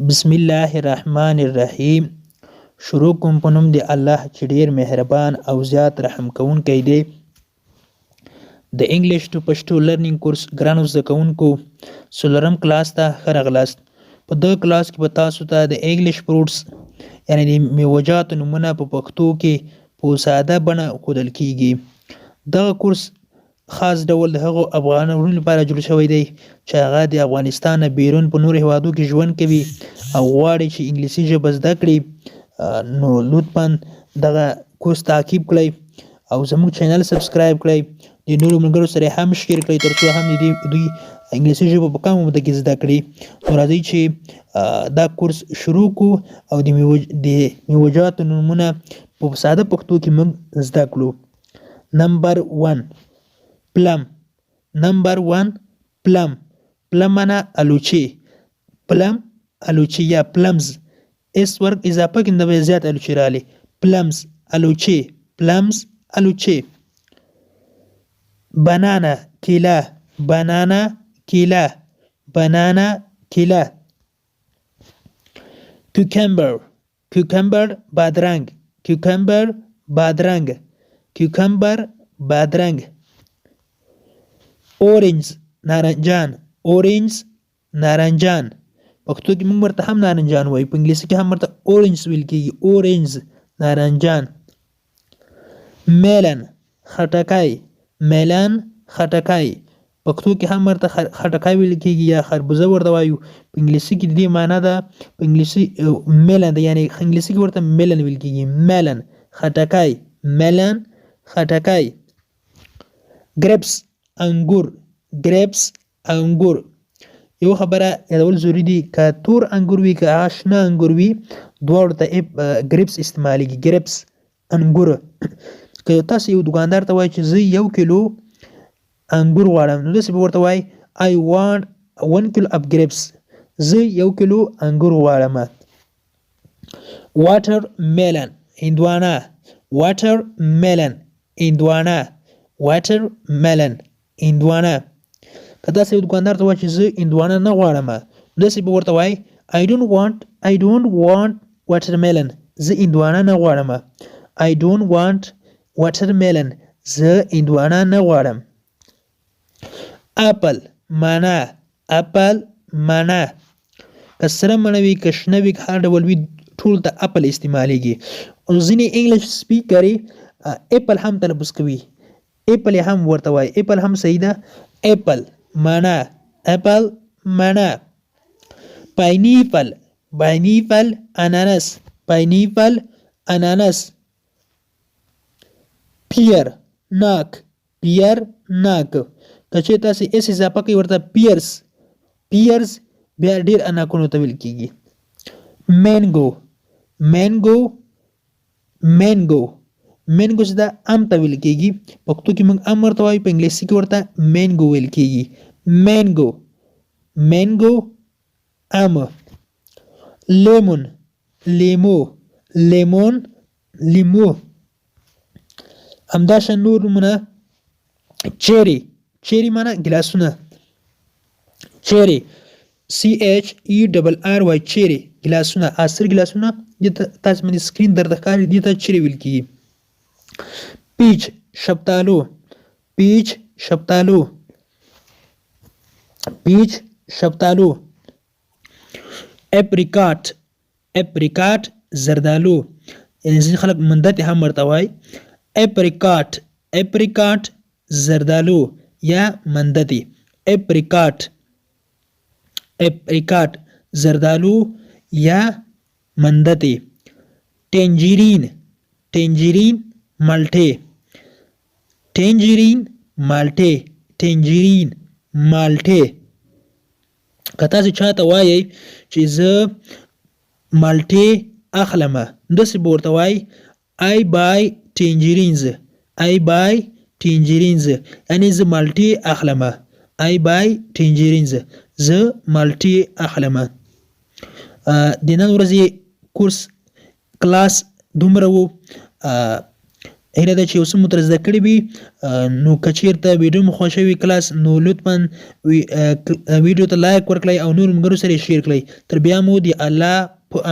بسم الله الرحمن الرحیم. شروع کوم په نوم د الله چې ډیر مهربان او زیات رحم کوونکی دی. د English to Pashto learning course ګرانو زده کوونکو، څلورم کلاس ته ښه راغلاست. په دغه کلاس کې به تاسو ته د English fruits، یعنی د میوجاتو نومونه په پښتو کې په ساده بڼه ښودل کیږي. دغه کورس خاص ډول د هغو افغان وروڼو لپاره جوړ شوی دی چې هغه د افغانستان نه بیرون په نورو هیوادو کې ژوند کوي او غواړي چې انګلیسي ژبه زده کړي. نو لطفا دغه کورس تعقیب کړئ او زموږ چینل subscribe کړئ، د نورو ملګرو سره هم share کړئ، ترڅو هم د دوی انګلیسي ژبه په کمه موده کې زده کړي. نو راځئ چې دا کورس شروع کو او د میوجاتو نومونه په ساده پښتو کې موږ زده کړو. Number 1، plum. Number 1، plum. Plum معنا الوچې. Plum الوچې یا plums، s ور اضافه کې نو زیات الوچې راغلي. Plums الوچې، plums الوچې. Banana کیله، banana کیله، banana کیله. Cucumber، cucumber بادرنګ، cucumber بادرنګ، cucumber بادرنګ. Orange نارنجان، orange نارنجان. پښتو کې موږ ورته هم نارنجان وایو، په انګلیسي کې هم ورته orange ویل کیږي. Orange نارنجان. Melon خټکی، melon خټکی. پښتو کې هم ورته خټکی ویل کیږي یا خربوزه ورته وایو. په انګلیسي کې د دې معنی ده، په انګلیسي melon ده، یعنی انګلیسي کې ورته melon ویل کیږي. Melon خټکی، melon خټکی. Grapes انګور، grapes انګور. یو خبره یادول ضروري دي، که تور انګور وي که هغه شنه انګور وي، دواړو ته grapes استعمالیږي. Grapes انګور. که تاسو یو دکاندار ته وایئ چې زه 1 کیلو انګور غواړم، نو داسې به ورته وایئ: I want 1 kilo of grapes. زه 1 کیلو انګور غواړم. Watermelon هندوانه، watermelon هندوانه، watermelon هندوانه. که تاسو یو دکاندار ته وایئ چې زه هندوانه نه غواړم، داسې به ورته وایئ: I don't want watermelon. زه هندوانه نه غواړم. I don't want watermelon. زه هندوانه نه غواړم. Apple مڼه، apple مڼه. که سره مڼه وي، که شنه وي، که هر ډول وي، ټول ته apple استعمالیږي. او ځینې English speaker apple هم تلفظ کوي، apple هم ورته وایي، apple هم صحیح ده. Apple مڼه، apple مڼه. Pineapple، pineapple انانس، pineapple انانس. Pear ناک، pear ناک. که چېرې تاسې s اضافه کوئ ورته، pears، pears، بیا ډېر اناکونو ته ویل کیږي. Mango، mango، mango. Mango چې ده ام ته ویل کیږي. پښتو کې موږ ام ورته وایو، په انګلیسي کې ورته mango ویل کیږي. Mango، mango ام. Lemon لیمو، lemon لیمو. همداشان نور نومونه: cherry، cherry معنی ګیلاسونه. Cherry، C H E double R Y، cherry ګیلاسونه، عصر ګیلاسونه. دې ته تاسو باندې screen درته ښکاري، دې ته cherry ویل کیږي. Peach شفتالو، peach شفتالو، peach شفتالو. Apricot، apricot زردالو، یعنی ځینې خلک مندتې هم ورته وایي. Apricot، apricot زردالو یا مندتې. Apricot، apricot زردالو یا مندتې. Tangerine، tangerine مالټې، tangerine مالټې، tangerine مالټې. که تاسو چاته وایئ چې زه مالټې اخلم، داسې به ورته وایئ: I buy tangerines. I buy tangerines، یعنی زه مالټې اخلم. I buy tangerines، زه مالټې اخلم. د نن ورځې کورس کلاس دومره وو. هیله ده چې یو څه مو ترې زده کړي وي. نو که چیرته ویډیو مو خوښه وي کلاس، نو لطفا ویډیو ته لایک ورکړئ او نور ملګرو سره شیر کړئ. تر بیا مو دی الله.